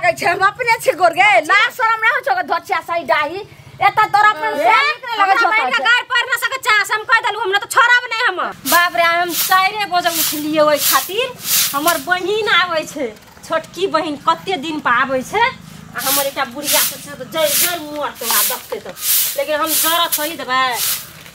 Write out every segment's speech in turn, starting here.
लागै छै हम अपने छी गोर गे लाज शरम नै होइ छौ धोचिया सही डाही एता तोरा अपन से निकले लगै छौ हमरा गार पर न सके चास हम कह देलु हमरा त छोड़ब नै हम। बाप रे हम 4 बजे उठलिए ओइ खातिर हमर बहिन आबै छै छोटकी बहिन कते दिन पर आबै छै आ हमर एकटा बुढ़िया से छै त जड़ जड़ मरतौ आ देखतै त लेकिन हम जरा थोड़ी देबै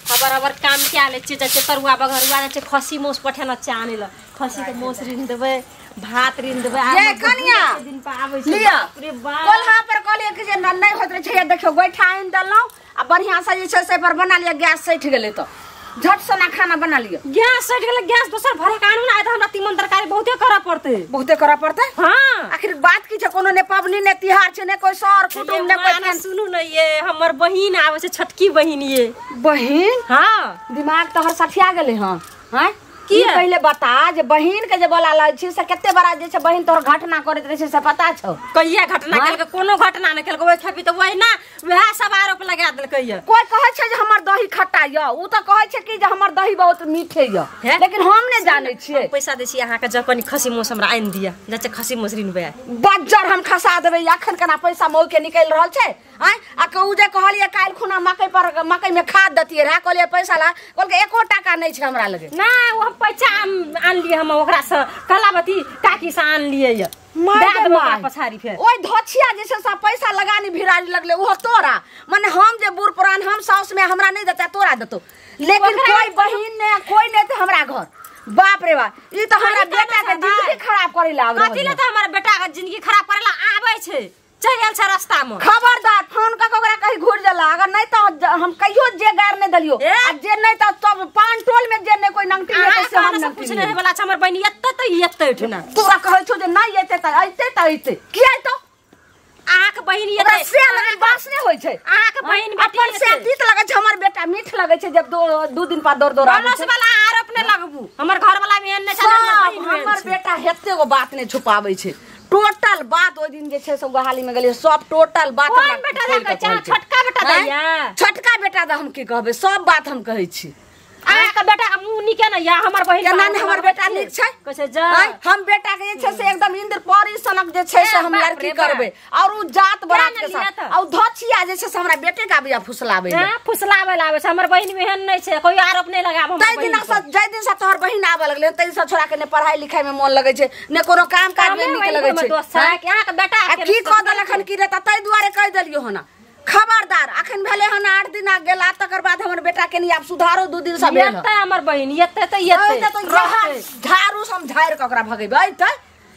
खबर अबर काम क्या ले छियै जाइ छियै तरुआ बघरुआ जाइ छियै खस्सी मांस पठेना चाने ल खस्सी के मांस ऋण देबै भात ऋण देबै ये कनिया दिन पर आबै छै लिअ बाप रे बाप कोल्हा पर कहलियै कि जे नहि होइत रहै छै देखियौ गोइठा आनि देलहुँ आ बढ़िआँ से जे छै से पर बना लिअ गैस सठि गेलै तऽ झट सना खाना बना लिअ गैस सटि गेलै गैस दोसर भरे के आनू ना आइ तऽ हमरा तीमन तरकारी बहुते करऽ पड़तै बहुते करऽ पड़तै हाँ आखिर बात की छै कोनो ने पबनी ने तिहार छै ने कोई सर कुटुम ने कोई माने सुनू ने ये हमर बहिन आबै छै छोटकी बहिन ये बहिन हाँ दिमाग तोहर सठिया गेलै हँ आँय की किया? पहिले बता जे बहिन के जे बोला लै छी से कते बड़ा जे छै बहिन तोहर घटना करैत रहै छै से पता छौ कहिया घटना हाँ? केलकै कोनो घटना नहि केलकै ओहि खेपी तऽ वही ना वएह सब आरोप लगा देलकै ये कोई कहै छै जे हमर दही खट्टा यऽ उ तऽ कहै छै कि जे हमर दही बहुत मीठे यऽ हे? लेकिन हम नहि जानै छियै हम पैसा दै छी अहाँके जँ कनि खस्सी मांस हमरा आनि दिअ जाइ छै खस्सी मांस ऋणबै बज्जर हम खसा देबै अखन केना पैसा मऊ के निकलि रहल छै आँय आ कहू जे कहलियै काल्हि खुना मकई पर मकई में खाद देतियै रहए कहलियै पैसा ला कहलकै एको टाका नहि छै हमरा लगे ना ओ हम पैसा आनलियै हम ओकरासँ कलावती काकीसँ आनलियै ये माय दए गे देबै ओकरा माय। पछाड़ी फेर ओहि धोछिया जे छै से पैसा लगानी भिरारी लगले ओहो तोरा मने हम जे बूढ़ पुरान हम साउस में हमरा नहि देता तोरा देतो लेकिन ओकरा कोई बहिन ने कोई नहीं थे हमरा घर बाप रे बाप ई तो हमरा कथी बेटा के कहना छै जिंदगी खराब करे ला आबि रहल कथी यऽ। लए तऽ हमर बेटाके जिंदगी खराब करै लए आबै छै चलि आयल छै रास्तामे खबरदार फोन कऽ के ओकरा कहीं घुर जाला अगर नहीं तो हम कहियो जे गार नहीं दलियो ए? आ जे नहीं तो तब पान टोल में जे नहीं कोई नंगटी अहाँ लेते से हम कहने से नंगटी पूछने लेबै। वाला छै हमर बहिन एतै तऽ एतै एहिठिना तोरा कहै छौ जे नहीं एते तऽ अइते तऽ अइते किया अइतौ अहाँके बहिन ओकरा एतै से लगे बास नहीं होइ छै अहाँके बहिन बेटी अपन से एतै तीत लगै छै हमर बेटा मीठ लगै छै जब दो दिन पर दौड़ दौड़ आबै पड़ोस छै वाला आरोप नहि लगबू हमर घर वाला एहन नहि छै हमर सब बहिन एहन हमर छै। बेटा हेते गो बात नहीं छुपाबै छै टोटल बात ओहि दिन जे छै से गोहाली में गेलियै सब टोटल बात कोन हमरा बेटा खोलि दऽ कऽ कहै छै? कहै छै। छोटका बेटा आँय? दैया? छोटका बेटा दऽ हम की कहबै सब बात हम कहै छी अहाँके बेटा के मुँह नीके ने या हमर बहिन केना ने हमर बेटा नीक छै कहै छै जा आँय? हम बेटा के जे छै से एकदम इंद्र परी सनक जे छै से ए, हम बाप लड़की रे बाप। करबै और उ जात बरात ने के लिअ साथ तऽ? आ उ धोछिया जे छै से हमरा बेटे के आबिया फुसलाबै लए। हाँ, फुसलाबै लए आबै छै हमर बहिन एहन नहि छै कोई आरोप नहि लगाब हमर ताहि बहिन दिना पर। से जाहि दिन से तोहर बहिन आबऽ लगलै ताहि दिन से छोड़ा के ने पढ़ाई लिखाई में मन लगै छै ने कोनो काम काज में हमे नीक बहिन लगै मे छै दोस्त छै आँय? कि अहाँके बेटा आ की कऽ देलक हन की रे तऽ ताहि दुआरे कहि देलियौ हन खबरदार अखन भेलै हन 8 दिन आ गेला तकर बाद हमर बेटा के नि आब सुधारो 2 दिन से भेल हन। एतै हमर बहिन एतै तऽ एतै अइतै तऽ यहाँ झाड़ू से हम झाड़ि कऽ ओकरा भगेबै अइतै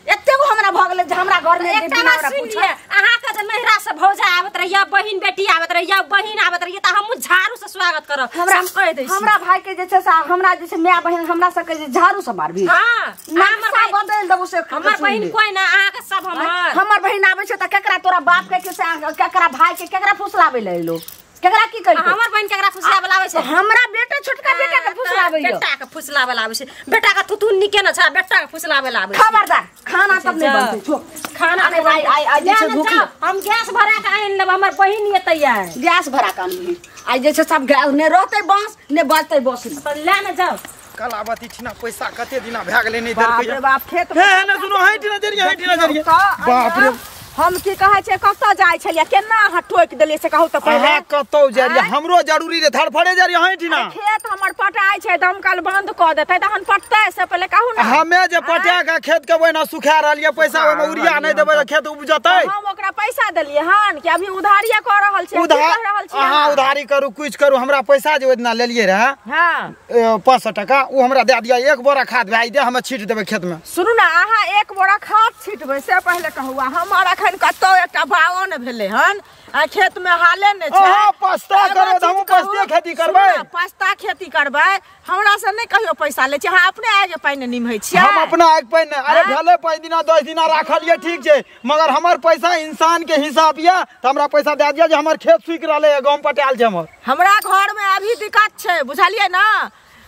एते गो हमरा भऽ गेलै जे हमरा घर में एकटा बिना बात हमरा सुनि पूछल। लिअ अहाँके जे नैहरा से भौजा आबैत रहैया बहिन बेटी आबैत रहैया बहिन आबैत रहैया तऽ हमहूँ झाड़ू से स्वागत करब हमरा हम कहि दै छी हमरा भाई के जे छै से हमरा जे छै माय बहिन हमरा सबके जे झाड़ू से मारबी हाँ नक्शा बदलि देबो से हमर बहिन कोई ना अहाँके सब हमर हमर बहिन आबै छै तऽ केकरा तोरा बाप के के से केकरा भाई के केकरा फुसलाबै ले एलो केकरा की कहितो हमर बहिन केकरा फुसलाबै लाबै छै हमरा बेटा छोटका बेटा के फुसलाबै यऽ बेटा के फुसलाबै लाबै छै बेटा के थुथुन नीके न छै बेटा के फुसलाबै लाबै छै खबरदार खाना तब नहीं बनतै छो खाना अरे भाई, आइ आइ जे छै ले ने भूख जाओ, हम गैस भरा के आनि लेब हमर बहिन एतै आइ गैस भरा के अनबही आइ जे छै सब गैस ने रहतै बांस ने बचतै बस तऽ ले ने जाओ कलावती छिना पैसा कते दिना भए गेलै नहि बाप देलकै रे बाप खेत हे हे ने सुनो हटि ना जरिए हटि ना जरिए बाप रे हम की कहै छै कतऽ जाइ छलियै केना अहाँ टोकि देलियै से कहू तऽ पहिले अहाँ कतौ जाइ रहियै हमरो जरूरी रे धड़फड़े जाइ रहियै हटि ना खेत हमर पटाइ छै दमकल बंद कऽ देतै तहन पटतै से पहिले कहू ने हमे जे पटा के खेत के ओहिना सुखा रहलियै पैसा ओहिमे उड़िया नहि देबै तऽ खेत उपजतै हम ओकरा पैसा देलियै हन कि अभी उधारिये कऽ रहल छियै की उधार कऽ रहल छियै अहाँ उधारी करू कुछ करू हमरा पैसा जे ओहि दिना लेलियै रहए हाँ 500 टका ओ हमरा दए दिअ एक बोरा खाद भए जेतै हमे छीट देबै खेत में सुनू ने अहाँ एक बोरा खाद छिटबै से पहिले कहू आ हमर अखन कतौ एकटा भावो नहि भेलै हन आ खेत में हाले नहि छै अहाँ पस्ता एगो करबै तऽ चीज हमहूँ कहू, पस्ते खेती करबै। सुनू ने, पस्ता खेती करबै हमरा से नहि कहियो पैसा लै छियै अहाँ अपने आगे पानि निमहै छियै हम अपना आगि पानि नहि अरे भेलै 5 दिना 10 दिना राखलियै ठीक छै मगर हमर पैसा इंसान के हिसाब यऽ तऽ हमरा पैसा दए दिअ जे हमर खेत सूखि रहलै गहूँम पटायल छै हमर हमरा घर में अभी दिक्कत छै बुझलियै ना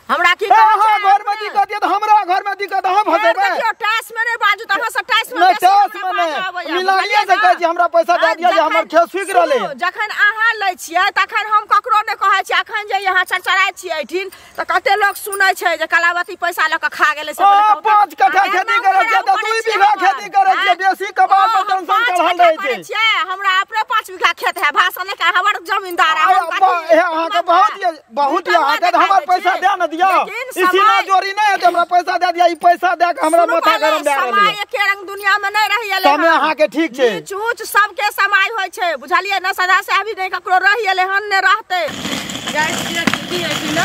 हमरा की अहाँ कहै छै घर में दिक्कत यऽ तऽ हमरा घर में दिक्कत अहाँ भसेबै देखियौ टास में नहि बाजू तऽ अहाँ से टास में नहि बेसी टास हमरा में बाजऽ नहि अबैया, मिलानिये बुझलियै से कहै छी हमरा पैसा दए दिअ जे हमर खेत सूखि रहलै सुनू, जखन अहाँ लै छियै तखन हम ककरो नहि कहै छियै अखन जे यहाँ चरचराइ छियै एहिठिन तऽ कते लोक सुनै छै जे कलावती पैसा लऽ कऽ खा गेलै से 5 कट्ठा खेती करै छियै तऽ 2 बीघा खेती करै छियै बेसी कपार पर टेंशन चढ़ल पटायल रहै छै। हमरा अपने 5 बीघा खेत है, भाषण के हमर जमींदार है। अहाँ के बहुत ये अहाँ के हमर पैसा दे न दिया, ई सीना जोरी नहीं है, हमरा पैसा दे दिया। ई पैसा दे के हमरा माथा गरम दे रहल समय एके रंग दुनिया में नहीं रही एले। समय अहाँ के ठीक छै, नीच ऊंच सबके समय होय छै, बुझलियै न? सदा से अभी नहीं ककरो रही एले हन ने रहते। जाइ छियै दीदी एहिठिना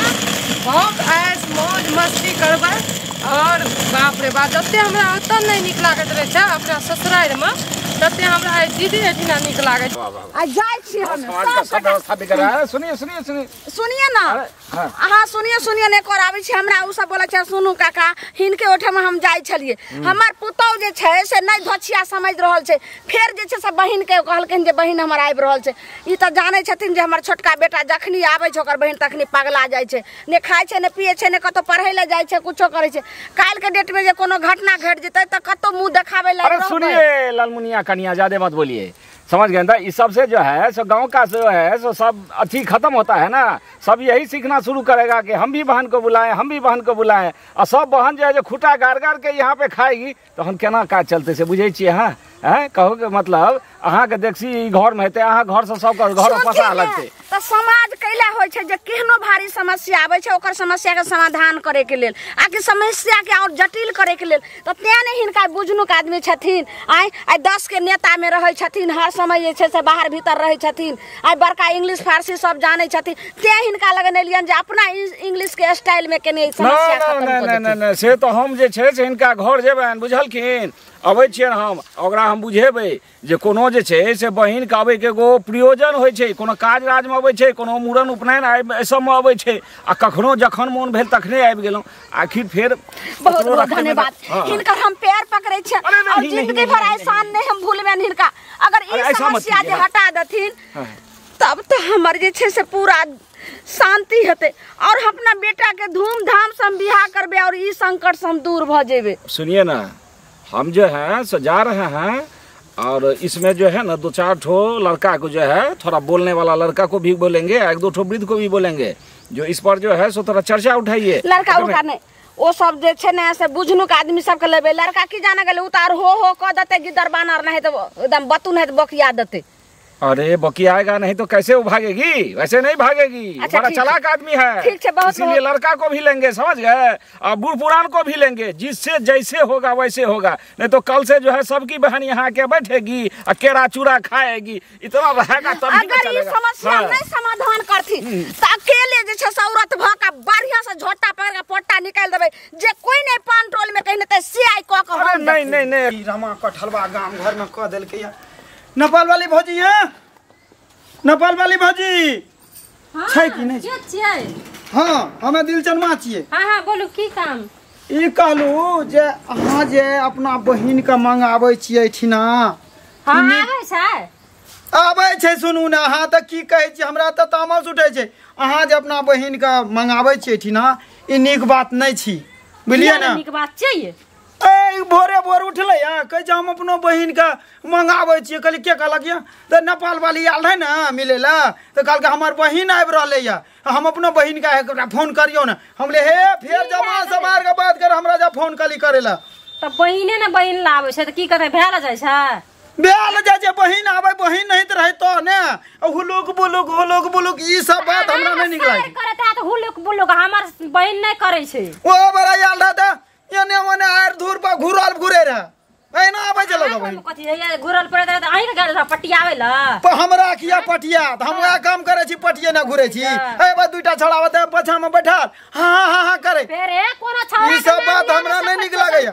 बहुत ऐश मौज मस्ती करबै। और बाप रे बाप, जते हमरा ओतऽ नहि नीक लागैत रहै छै अपना ससुरारिमे, तते हमरा दीदी एहिठिना नीक लागै छै। आ जाइ छी हम सब व्यवस्था बिगड़ रहा है। सुनिए सुनिए सुनिए सुनिए ना, अहाँ सुनिए सुनिए नहि कराबै छी हमरा। उ सब बोलै छै सुनू काका, हिनके ओहिठाम हम जाइ छलियै, हमर पुतहु जे छै से नहि धोछिया समझि रहल छै। फेर जे छै से बहिनके कहलखिन जे बहिन हमर आबि रहल छै। ई तऽ जानै छथिन जे हमर छोटका बेटा जखनी आबै छै ओकर बहिन तखनी पगला जाइ छै, ने खाइ छै ने पियै छै, ने कतहु पढ़ै लए जाइ छै, कुछो करै छै। काल्हिके डेटमे जे कोनो घटना घटि जेतै तऽ कतहु मुँह देखाबै लए। अरे सुनिए लालमुनिया कनिया, ज्यादा मत बोलिए, समझ गए ना? इस सब से जो है सो गांव का जो है सो सब अथी खत्म होता है ना। सब यही सीखना शुरू करेगा कि हम भी बहन को बुलाएं, हम भी बहन को बुलाएं, और सब बहन जो है जो खूटा गाड़ गाड़ के यहाँ पे खाएगी तो हम केना काज चलते से बुझे छियै। हाँ हैं, कहो के मतलब अहाँ के देखसी घर में हेतै, अहाँ घर से सबके घर में फंसा लगतै। तऽ समाज कैला होइ छै जे केहनो भारी समस्या आबै छै ओकर समस्या के समाधान करे के लेल, आकि समस्या के और जटिल करे के लेल। तऽ तें ने हिनका बुझनुक आदमी छथिन। आइ आइ 10 के नेता में रहै छथिन, हर समय जे छै से बाहर भीतर रहै छथिन, आइ बड़का इंग्लिश फारसी सब जानै छथिन। तें हिनका लग एलियनि जे अपना इंग्लिश के स्टाइल में केने समस्या खत्म कऽ देथिन। नहि नहि, से तऽ हम जे छै से हिनका घर जेबनि, बुझलखिन? अबै छियनि हम, ओकरा हम बुझेबै जे कोनो जे छै से बहिनके अबैके एगो प्रयोजन होइ छै, कोनो काज राजमे अबै छै, कोनो मूड़न उपनयन एहि सबमे अबै छै, आ कखनो जखन मोन भेल तखने आबि गेलहुँ। आखिर फेर बहुत बहुत धन्यवाद हिनकर, हम पैर पकड़ै छियनि और जिंदगी भर एहसान नहि हम भूलबनि हिनका। अगर ई समस्या जे हटा देथिन तब तऽ हमर जे छै से पूरा शांति हेतै और हम अपना बेटा के धूमधाम से हम बियाह करबै और ई संकट से हम दूर भऽ जेबै। सुनिए ना, हम जो है सो जा रहे हैं और इसमें जो है ना 2-4 ठो लड़का को जो है थोड़ा बोलने वाला लड़का को भी बोलेंगे, 1-2 ठो वृद्ध को भी बोलेंगे, जो इस पर जो है सो थोड़ा चर्चा उठाइए। लड़का उड़का नहीं, वो सब जे छै ने से बुझनुक आदमी सबके लेबै। लड़का की जाने गेलै, उतार हो हो कऽ देतै, गिदर बानर नहीं तो एकदम बतू नहीं तो बकिया देतै। अरे बकियाएगा नहीं तो कैसे वो भागेगी? वैसे नहीं भागेगी। अच्छा, बड़ा चालाक आदमी है। ठीक है, बहुत इसीलिए लड़का को भी लेंगे, समझ गए? और बूढ़ पुरान को भी लेंगे, जिससे जैसे होगा वैसे होगा। नहीं तो कल से जो है सबकी बहन यहाँ के बैठेगी और केरा चूरा खाएगी, इतना रहेगा तब अगर ये समस्या नहीं समाधान करथिन तो अकेले जे छै औरत भ के बढ़िया से झोटा पकड़ के पोटा निकाल देबै, जे कोई नहीं पान टोल में कहीं नहीं से आई क के। नहीं नहीं नहीं, रमा कठलवा गाम घर में क देलकै। नेपाल वाली भौजी है, नेपाल वाली भौजी छै कि नहीं? छियै। हाँ, हमे दिलचनमा छियै। हाँ हाँ, बोलू की काम? ई कहलू जे अहाँ जे अपना बहिन के मंगाबै छियै एहिठिना। हाँ, आबै छै, आबै छै। सुनू ने, अहाँ तऽ की कहै छियै, हमरा तऽ तामस उठै छै। अहाँ जे अपना बहिन के मंगाबै छियै एहिठिना, ई नीक बात नहि छी, बुझलियै ने? नीक बात छै। ए भोरे भोर उठलै हँ, कहै छै हम अपनो बहिनके मंगाबै छियै। कहलियै के कहलक यऽ? तऽ नेपाल वाली आयल रहै ने मिलै लए, तऽ कहलकै हमर बहिन आबि रहलै यऽ, हम अपनो बहिनके एकरा फोन करियौ ने। हम ले हे फेर जमा समारके बात कर, हमरा जा फोन कली करै लए। तऽ बहिने ने बहिन लाबै छै तऽ की करतै, भए जाइ छै, भेल जाइ छै। बहिन आबै, बहिन नहीं तऽ रहै तऽ ने हुलुक बुलुक हुलुक बुलुक ई सब बात हमरा नहि नीक लागै। करत हुलुक बुलुक हमर बहिन नहि करै छै। ओ बड़ा आयल रहै तऽ एने ओने आर धूर पर घुरल घुरे रहे, एना आबै छै लोग। बहिन कथि है घुरल पड़े रहे तऽ अहीं के गेल रह पटियाबै ल। पर हमरा किया पटिया? तऽ हम वएह काम करै छी, पटिये ना घुरे छी। ए बा दुईटा छड़ावत है पछा में बैठल हां हां हां करे। फेर ए कोनो छौड़ा ई सब बात हमरा नहीं नीक लागैया।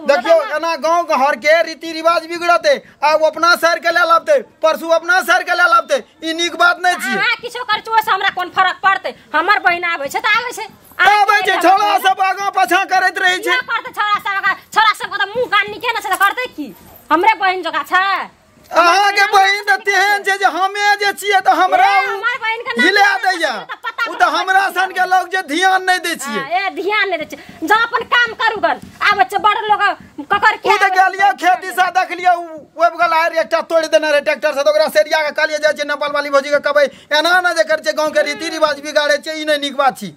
देखियो एना गांव घर के रीति रिवाज बिगड़ते, आ वो अपना शहर के ले लाबते, परसू अपना शहर के ले लाबते, ई नीक बात नहीं छी। हां, किछो कर चो से हमरा कोन फरक पड़तै? हमर बहिन आबै छै तऽ आबै छै, आबै छै। छौड़ा सब आगाँ पाछाँ करैत रहै छै। करतै छौड़ा सब आगाँ, छौड़ा सब के तऽ मुँह कान नीके ने छै तऽ करतै की? हमरे बहिन जकाँ छै। अहाँ के बहिन तऽ तेहन छै जे हमे जे छियै तऽ हमरा हिला दैया। उ तऽ हमरा सन के लोग जे ध्यान नहि दै छियै। ए ध्यान नहि दै छियै, जा अपन काम करू गन। आबै छै बड़ लोग ककर के। उ तऽ गेलियै खेती से देखलियै ओहि बगल आर एकटा तोड़ि देने रहै ट्रैक्टर से, तऽ ओकरा सेरिया के कहलियै जाइ छै नेपाल वाली भौजी के कहबै एना ने जे करै छै, गाँव के रीति रिवाज बिगाड़ै छै, ई नहि नीक बात छी।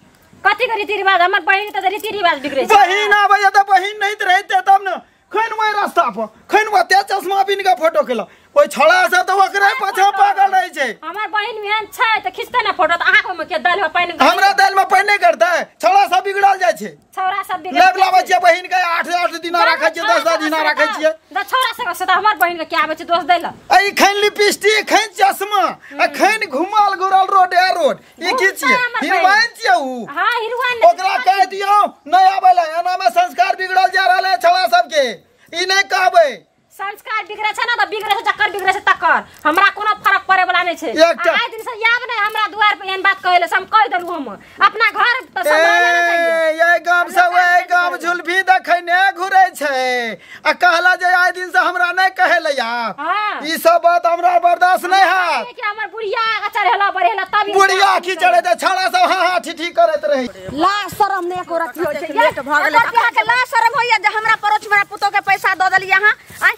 कथी के रीति रिवाज? हमर बहिन के तऽ रीति रिवाज बिगड़ै छै। बहिन आबै तऽ बहिन नहीं रहते तब ने खैन ओहि रास्ता पर खैन ओते चश्मा पिन के फोटो केलक ओइ छड़ा सब त ओकरे पाछा पागल रहै छै। हमर बहिन एहन छै त खिचतै ना फोटो त अहाँ के के दाल में पानि हमरा दाल में पानि नै करतै छड़ा सब बिगड़ल जाइ छै। छौड़ा सब बिगड़ल लेब लाबै छियै बहिन के 8-8 दिना राखै छियै 10-10 दिना राखै छियै। त छौड़ा सब से त हमर बहिन के के आबै छै दोष दै ल। ए खैन लिपस्टिक खैन चश्मा आ खैन घुमल घुरल रोड ए रोड ई की छियै हिरवाइन छियै उ। हां हिरवाइन ओकरा कह दियौ नै आबै ल एना में संस्कार बिगड़ल जा रहल है छौड़ा सब के ई नै कहबै। संस्कार बिगड़े छै ना त बिगड़े छै जकर बिगड़े छै तकर हमरा कोनो फरक पड़े वाला नै छै। आइ दिन से याब नै हमरा दुआर पे एहन बात कहैले से हम कह देलु हम अपना घर त संभाले नै चाहिए। ए गाम से ओइ गाम झुलफी देखै ने घुरै छै आ कहला जे आइ दिन से हमरा नै कहैले या ई सब बात हमरा बर्दाश्त नै हैत। कि हमर बुढ़िया आगा चढ़ेला बढ़ेला तब बुढ़िया की चढ़े त छड़ा सब हां हां ठीठी करैत रहे। ला शरम नै एको रति होइ छै लेट भ गेलै के ला शरम होइया जे हमरा परोछ मेरा पुतो के पैसा द देलियै अहां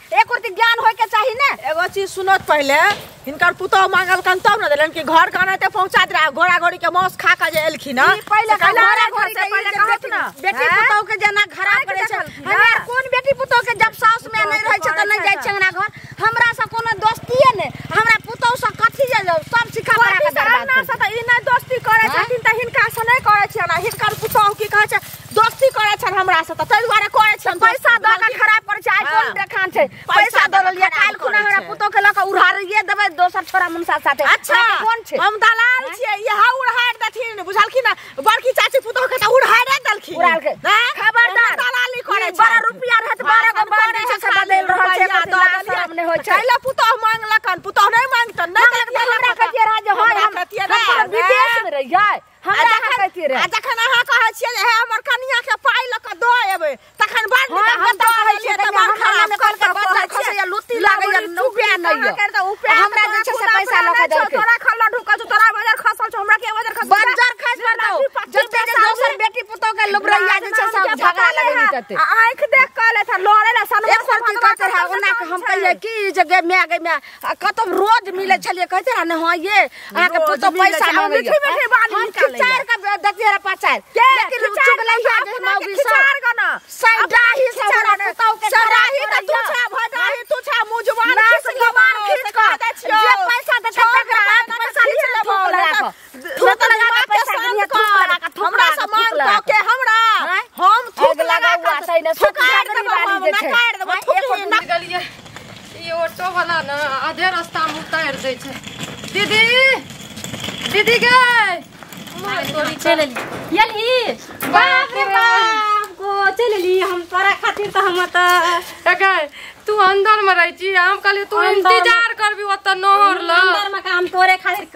एक रति ज्ञान होय के चाही ने। एगो चीज सुनत पहले हिनकर पुतोह मांगलकन तब न देलन कि घर के अनाते पहुंचा दे घोड़ा घोड़ी के मांस खा के जे एलखिन पहले घोड़ा घोड़ी के पहले कहत ना बेटी पुतोह के जेना खराब करे छै। हमरा कोन बेटी पुतोह के जब सास में नहीं रहै छै त नहीं जाय छै अंगना घर हमरा से कोनो दोस्तीए ने हमरा पुतोह से कथि जे सब सिखा पढ़ा के बर्बाद ना से त ई नै दोस्ती करै छथिन त हिनका से नै करै छै ना हिनकर पुतोह की कहै छै दोस्ती करै छन हमरा से त तै दुआरे करै छन पैसा द के खराब करै छै। आइ कोन देखान छै पैसा द देलियै काल खुना हमरा पुतोह के ल के उड़ारिए देबै दोसर छोरा मुनसा साथे। अच्छा कोन छै हम दलाल छियै इहा उड़ार देथिन बुझलखिन ना बड़की चाची पुतोह के त उड़ारे देलखिन उड़ाल के खबरदार दलाली करै छै 12 रुपया रहत 12 गो बार जे छै बदल रहल छै शरम नै होय छै। कैला पुतोह मांगलकन पुतोह नै मांगतन नै हमरा कहतियै रह जे हां हम विदेश में रहियै हमरा कहतियै रह। आ जखन अहाँ कहै छियै जे हे हमर कनिया के पाइ ल के द एबै तखन बड़ नीक हम त कहै छियै त बड़ खराब कर के बच्चा खसैया लुत्ती लागैया रुपया नै य हमरा जे छै से पैसा ल के देलकै। तोरा खल्ला ढुकल छौ तोरा बजार खसल छौ हमरा के बजार खसल बजार खस पड़तौ जते जे दोसर बेटी पुतोह के लुबरैया जे छै सब झगड़ा लगेनी तते आ आंख देख के ले था लड़े ला सनमा एक सरती कहते रहा ओना के हम कहियै की जे गे my गे my कतौ रोज मिलै छलियै कहते रहा ने हां ये अहाँ के पुतोह पैसा मांगैया हम खिचार के दतियै रहा पाचार लेकिन चुगलैया जे मौगी सब खिचार गना सडाही सब हमरा पुतोह के सडाही त तू छा भडाही तू छा मुजवान खींच के जे पैसा देतै तकरा पैसा खींच लेबो थूक लगा के पैसा गिनिया थूक लगा के हमरा से मांग के हमरा हम थूक लगा के ने थुकार देबो जे छै नकार देबो थूक न गेलियै ई ऑटो वाला न आधे रास्ता में उतार दै छै। दीदी दीदी गे तोरी चल एली यली बाप रे बाप को चल एली हम तोरा खातिर त हम त अगे तू अंदर में रहै छी हम कहलियै तू इंतजार करबी ओत नहर ल अंदर में काम तोरे खातिर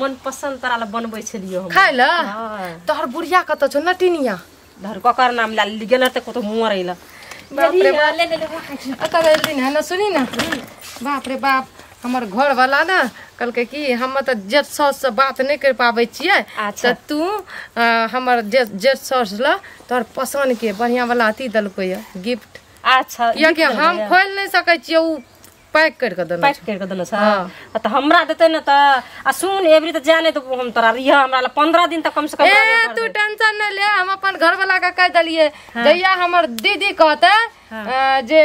मन पसंद तोरा ल बनबै छलियो हम खाइ ल तोहर बुढ़िया कत छौ नटिनिया धर ककर नाम ला गेल त कतो मरैल बाप रे बाप ले ले ले अकर एल दिन है ना सुनी ना बाप रे बाप हमर घर वाला ना कहलकै कि हम त जेठ सास से बात नहीं कर पाबै छियै त तू हमर जेठ सास ल तोहर पसंद के बढ़िया वाला अथी देलकै य गिफ्ट। अच्छा कियाकि हम खोल नहीं सकै छियै उ पैक कर के देलकै पैक कर के देलकै हां त हमरा देतै न त आ सुन एबरी त जाने त हम तोरा रिह हमरा ल 15 दिन तक कम से कम ए तू टेंशन न ले हम अपन घर वाला के कह देलियै जहिया हमर दीदी कहतै जे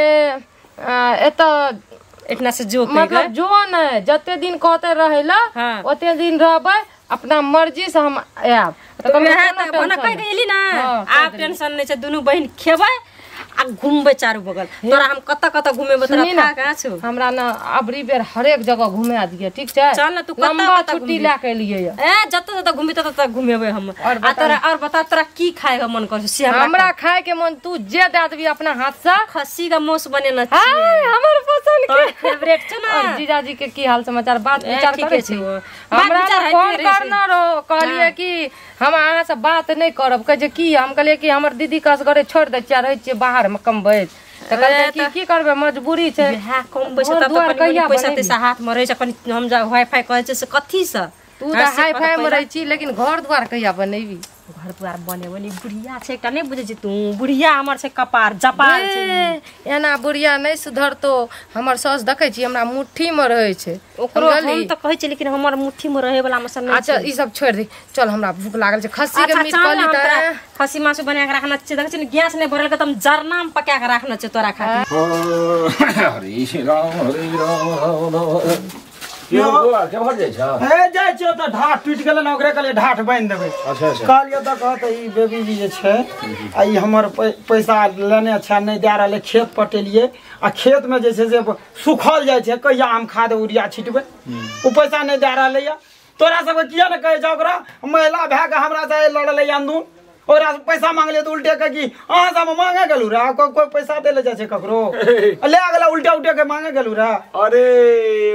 एत इतना से जो मतलब जो नहीं जते दिन कहते रहेला ओते दिन रहबै अपना मर्जी से हम आयब त कह देली ना आब टेंशन नहीं छै दुनू बहिन खेबै आ घुमबै चारू बगल तोरा हम कत कत घुमेबै तोरा था छौ हमरा ना अबरी बेर हरेक जगह घुमा दिए ठीक छै चल ना तू कत कत छुट्टी ला के लिए ए जत जत घुमी तत तत घुमेबै हम आ तोरा और बता तोरा की खाए के मन कर से हमरा खाए के मन तू जे दे देबी अपना हाथ से खस्सी का मांस बनेना छै हमर पसंद के फेवरेट छै ना। और जीजाजी के की हाल समाचार बात विचार करै छी हमरा फोन करना रहो कहलिए कि हम अहाँ से बात नहीं करब कहे जे की हम कहलिए कि हमर दीदी कस घरे छोड़ दै छियै रहै छियै बाहर में कमबै त कहलकै कि की करबै मजबूरी छै वएह कमबै छै तब त कनी पैसा तैसा हाथ में रहै छै कनी हम जा हाई फाई कहै छै से कथी से तू त हाई फाई में रहै छी लेकिन घर द्वार कहिया बनेबी। घर द्वार बनेबली बुढ़िया छै एकटा नहि बुझै छी तू बुढ़िया हमर छै कपार जपार छै एना बुढ़िया नहि सुधरतो हमर सास देखै छी हमरा मुट्ठी में रहै छै ओकरो हम त कहै छी लेकिन हमर मुट्ठी में रहै वाला मसन नहि। अच्छा ई सब छोड़ दे चल हमरा भूख लागल छै खस्सी के मीट कली त खस्सी मासु बना के राखना छै देखै छी ने गैस नहि भरल के त हम जरना में पका के राखना छै तोरा खातिर। हरि राम हरि राम राम यो गोआ के भर जाय छै हे जाय छै त ढाठ टूट गेल ने ओकरे कहलिए ढाठ बान्हि देबै। अच्छा अच्छा कहलिए त कहत ई बेबी जी जे छै आ ई हमर पैसा लेने छै नहि दए रहलै खेत पटेलिए आ खेत में जे छै से सुखल जाय छै कहिया हम खाद यूरिया छिटबै ओ पैसा नहि दए रहलै या तोरा सबके किया ने कहै छै ओकरा महिला भए के हमरा से लड़लै अंदून ओकरा से पैसा मांगलिए त उल्टे के कि अहाँ सब मांगे गेलू रे कोई पैसा देले जाय छै ककरो ले गेला उल्टा उल्टे के मांगे गेलू रे। अरे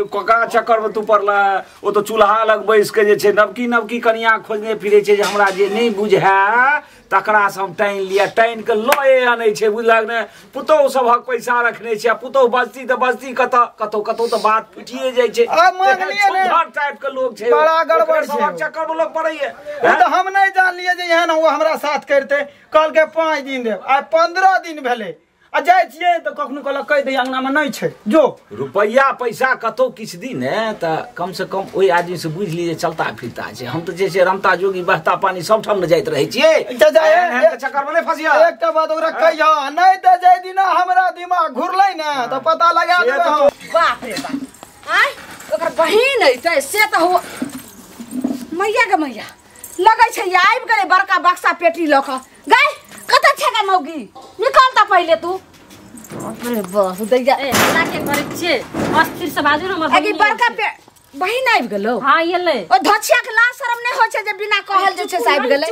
कका चक्कर में तू पड़ला ओ तो चूल्हा लग बैस के जे छै नवकी नवकी कनिया खोजने फिरे छै जे हमरा जे नहीं बुझे तकरा से हम टाइन लिया टाइन के लए आनै छै बुझलक ने पुतोह सबहक पैसा रखने छै आ पुतोह बजती त बजती कत कतौ कतौ त बात फुटिए जाइ छै आ मांगलिए ने टाइप के लोग छै बड़ा गड़बड़ छै चक्कर में लोग पड़ैए त हम नहीं जानलिए जे एहन ओ हमरा साथ करते कहलकै 5 दिन देब आ 15 दिन भेलै आ जाइ छियै तऽ कखनो कहलक कहि दे अंगना में नहीं छै जो रुपैया पैसा कतौ किछु दी ने तऽ कम से कम ओहि आदमी से बुझि ली जे चलता फिरता छै। हम तऽ जे छै रमता जोगी बहता पानी सब ठाम ने जाइत रहै छियै चक्कर में नहीं फसिया। एकटा बात ओकरा कहिया नहीं तऽ जाहि दिना हमरा दिमाग घुरलै ने तऽ पता लगा देबै हम। बाप रे बाप आय ओकर बहिन अइतै से तऽ हो मैया के मैया लगै छै आबि गेलै बड़का बक्सा पेटी लऽ कऽ गै कतऽ छै गे मौगी निकल तऽ पहिले तू। अरे बाप दैया ए हमरा के करै छियै अस्थिर से बाजू न हमर अगी बड़का बहिन आबि गेलौ। हां एलै ओ धछिया के लाज शरम नै होइ छै जे बिना कहल जे छै से आबि गेलै।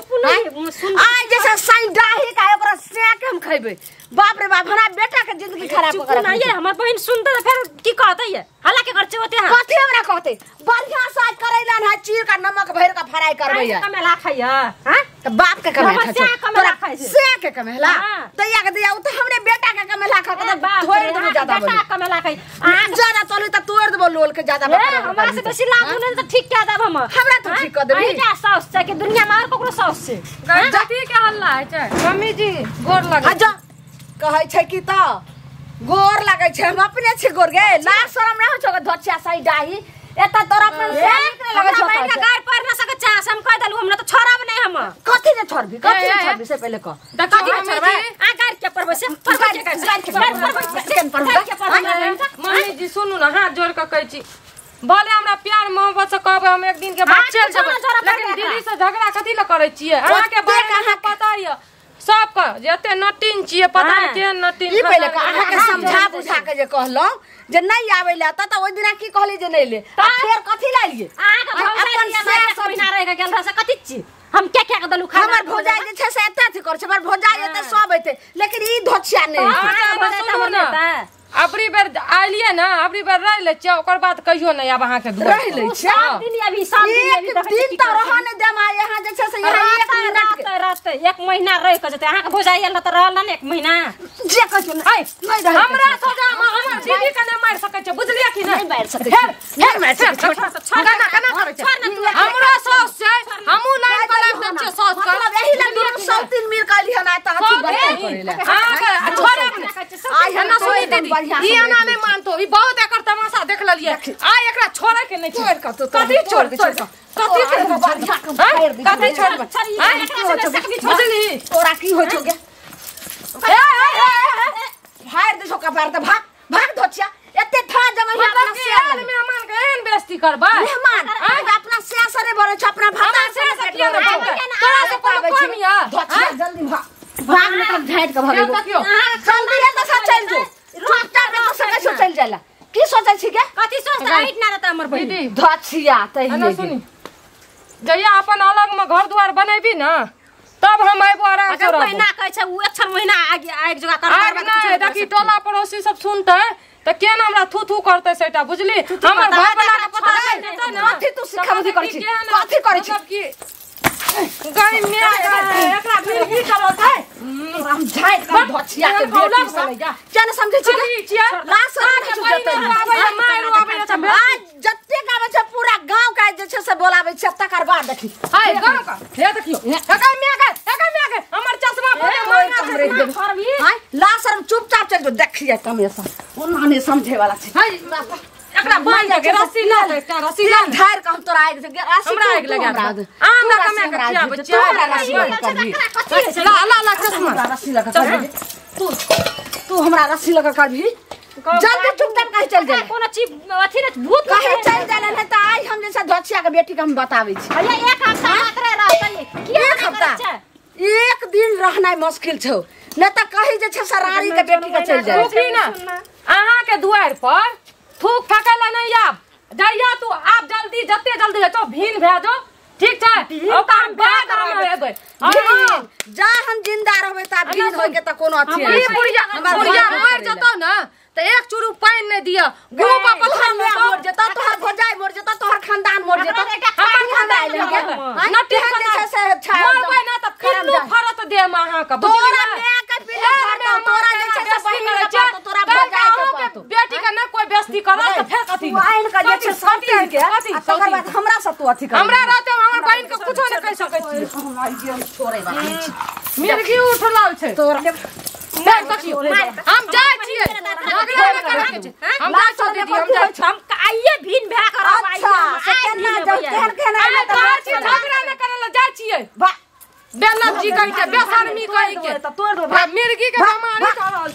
आइ जे छै साइ डाही का ओकरा सेक के हम खैबै। बाप रे बाप हमरा बेटा के जिंदगी खराब कर नहीं हमर बहिन सुनते त फेर की कहतै ये हल्ला के करछे ओते। हां कथि हमरा कहतै बढ़िया साज करैला न चीर का नमक भरि के फ्राई करबै ये कमेला खाइया। हां त बाप के कमेला खाइ छै से के कमेला दैया के दैया उ त हमरे बेटा के कमेला खा के तोड़ देबो ज्यादा बेटा कमेला खाइ आ ज्यादा तोली त तोड़ देबो लोल के ज्यादा हमरा से बेसी लाभ होने त ठीक कह देब हम हमरा तो ठीक कह देबी। अहिटा साउस छै के दुनिया में और ककरो साउस छै कथि के हल्ला है छै मम्मी जी गोर लागै आ जा कहै छै कि त गोर लागै छै हम अपने छी गोर गे लाज शरम नै होइ छौ धोछिया सही डाही एता तोरा अपन से लगै छौ हमरा गार पर न सकै छै हम कह देलु हमरा त छोड़ब नै हम कथि ने छोड़बी कथि ने छोड़बी से पहिले कह कथि ने छोड़बै आ गार के परबै से परबै के गार परबै के परबै। मम्मी जी सुनू न हाथ जोड़ के कहै छी भले हमरा प्यार मोहब्बत से कहबै हम एक दिन के बाद चल जेबै लेकिन दीदी से झगड़ा कथि ल करै छियै अहाँ के बारे में पता य सबके जते नटिन छियै पता नहीं केहन नटिन। ई पहिले अहाँ के समझा बुझा के जे कहलौ जे नहीं आबै ले त ओइ दिना की कहली जे नहीं ले आ फेर कथि लालिए अहाँ के भौजाई एक महीना रह के गेल रह से कथि छी हम क्या क्या के दलु खा हमर भौजाई जे छै से एते अथि करै छै हमर भौजाई एते सब एते लेकिन ई धोछिया नहीं। अबरी बेर आलिए ना अबरी बेर रह ले छियै ओकर बाद कहियो नहीं आब अहाँ के दुआर रह ले छियै 7 दिन अभी 7 दिन अभी दिन त रह नै देम आ यहाँ जे छै से यहाँ एक मिनट रात एक महीना रह के जेतै अहाँ के भौजाई आयल त रहल ना एक महीना जे कहै छै नहीं रह हमरा सोजा हमर दीदी के नै मारि सकै छै बुझलियै कि नै नहीं मारि सकै छै नहीं मारि सकै छै केना केना करै छै हमरा साउस छै हमहु लाइन पर लाइब दै छियै साउस के मतलब एही लग दुनू सब तीन मिल के अइली हन आ त अथी बड़का करै ले अहाँ के छोड़ब आइ एना सुनी दीदी ई एना नहीं मानतो ई बहुत एकर तमाशा देख लेलिए आ एकरा छोड़े के नहीं छोड़ के तो कथि छोड़ छोड़ कथि कथि छोड़ बुझली तोरा की होइ छौ गे ए ए फाड़ दे छौ कपार त भाग भाग धोछिया एते ठा जमै अपना से मेहमान के एहन बेइज्जती करबै मेहमान अपना से सरे भरे छ अपना भाता से तोरा से कोनो कम या धोछिया जल्दी भाग भाग न त झाड़ के भगेबो जल्दी है त चल जो चुपचाप त सकै छौ चल जाला की सोचै छी गे कथि सोचता राइट ना रहता हमर बहिन दीदी धोछिया तहिए एना सुनी जहिया अपन अलग में घर द्वार बनेबी ना तब हम आइबो आराम से रहबो। महीना कहै छै उ एक महीना आगे आगि जोगा कर आगि नहीं देखी टोला पड़ोसी सब सुनतै त केना हमरा थू थू करतै सेटा बुझली हमर भाई बना के पता चलि जेतै ने कथि तू सिखाबी करै छी कथि करै छी मतलब कि गई में एकरा फिर की करल छै हम झाड़ के धोछिया के बेटी सब क्या न समझै छी लाज शरम के बहिन आबै माय आबै आ जते गाबै छै पूरा गांव के जे छै से बोलाबै छै तकर बाद देखी हाय गांव का हे देखियो काका मैं चल जो देखिए तमेसा ओना नहि समझे वाला छै। है एकरा बांध के रस्सी ला ले, एकटा रस्सी ला ले। ढार के हम तोरा आगि रस्सी हमरा आगि लगा दे। हमरा कमा के खियाबै तू छियै। हमरा रस्सी लगा करबी। ला ला ला चश्मा हमरा रस्सी लगा करबी। तू तू हमरा रस्सी लगा करबी। जल्दी चुपचाप कहीं चल जा। कोनो चीज अथी ने भूत कहीं चल जा नहीं त आई हम जैसा धोछिया के बेटी के हम बताबै छी। भैया एक हफ्ता मात्र रहतै। किया एक हफ्ता एक दिन रहनाइ मुश्किल छौ न त कहीं जे छै सरारी के बेटी के चल जाए। थूकी ना अहाँ के दुआर पर थूक फेकै ला नहीं आब जइया तू आप जल्दी जते जल्दी हेतौ भीन भए जो ठीक छै ओकर बाद हम एबै। जा हम जिंदा रहबै त भीन होय के त कोनो अथी ई बुढ़िया बुढ़िया मर जतौ ना त एक चूरू पानि नहीं दिया गुरु बाबा तोहर माय मर जतौ तोहर भौजाई मर जतौ तोहर खानदान मर जतौ हमर खानदान न तेहन जे छै से छै मरबै ना त पिल्लू फरत देम अहाँ के तोरा माय के पिल्लू फरतौ तोरा जे छै से बहिन के पड़तौ तोरा भौजाई के पड़तौ बेटी के ना कोई बेइज्जती करत त फेर कथी तू आइन के जे छै सौतीन के आ तकर बाद हमरा से तू अथी कर हमरा रहते हमर बहिन के कुछो नहीं कहि सकै छी। हम आई छोड़ै वाला नहीं छी मिर्गी उठल छै तोरा हम जाइ छियै झगड़ा नहि करऽ के छै हम जाइ छियै दीदी हम जाइ छियै हम आइए भीन भए कर अच्छा से केना जाउ केहन केहन आइ कहै छी झगड़ा नहि करऽ लए जाइ छियै बेलज्जी कहि के बेशर्मी कहि के तोड़ मिर्गी के बेमारी चढ़ल।